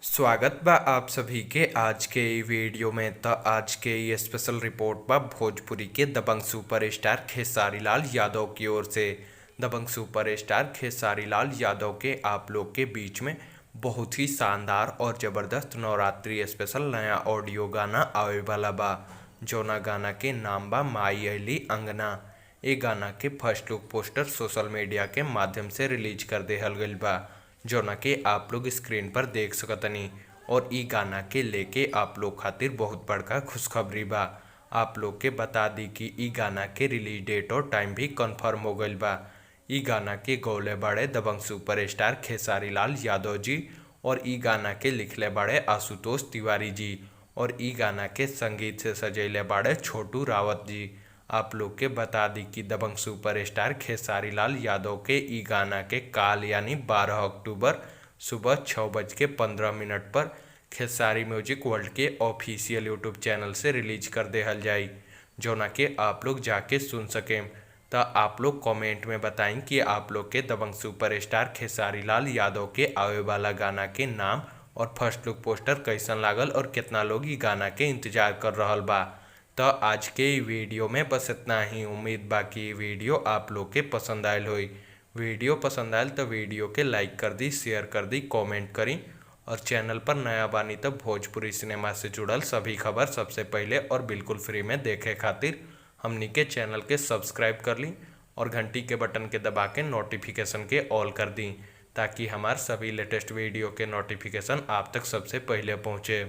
स्वागत बा आप सभी के आज के इ वीडियो में। त आज के इ स्पेशल रिपोर्ट बा भोजपुरी के दबंग सुपरस्टार खेसारी लाल यादव की ओर से। दबंग सुपरस्टार खेसारी लाल यादव के आप लोग के बीच में बहुत ही शानदार और ज़बरदस्त नवरात्रि स्पेशल नया ऑडियो गाना आवे वाला बा, जौना गाना के नाम बा माई अइली अंगना। ए गाना के first look poster social media के माध्यम से रिलीज कर देहल गइल बा, जौना के आप लोग स्क्रीन पर देख सकतनी। और इ गाना के लेके आप लोग खातिर बहुत बड़का खुशखबरी बा। आप लोग के बता दी कि इ गाना के रिलीज डेट और टाइम भी कंफर्म हो गइल बा। इ गाना के गौले बाड़े दबंग सुपरस्टार खेसारी लाल यादव जी और इ गाना के लिखले बाड़े आशुतोष तिवारी जी और इ गाना के संगीत से सजैले बाड़े छोटू रावत जी। आप लोग के बता दी कि दबंग सुपरस्टार खेसारी लाल यादव के इ गाना के काल यानी 12 अक्टूबर सुबह 6:15 पर खेसारी म्यूजिक वर्ल्ड के ऑफिशियल यूट्यूब चैनल से रिलीज कर देहल जाई, जौना के आप लोग जाके सुन सकें। त आप लोग कमेंट में बताई कि आप लोग के दबंग सुपरस्टार खेसारी लाल यादव के आवे वाला गाना के नाम और फर्स्ट लुक पोस्टर कैसन लागल और कितना लोग इ गाना के इंतजार कर रहल बा। त आज के इ वीडियो में बस इतना ही। उम्मीद बा कि इ वीडियो आप लोग के पसंद आयल होई। वीडियो पसंद आयल तो वीडियो के लाइक कर दी, शेयर कर दी, कमेंट करी और चैनल पर नया बानी तो भोजपुरी सिनेमा से जुड़ल सभी खबर सबसे पहले और बिल्कुल फ्री में देखे खातिर हमनी के चैनल के सब्सक्राइब कर ली और घंटी के बटन के दबा के नोटिफिकेशन के ऑल कर दी, ताकि हमार सभी लेटेस्ट वीडियो के नोटिफिकेशन आप तक सबसे पहले पहुँचे।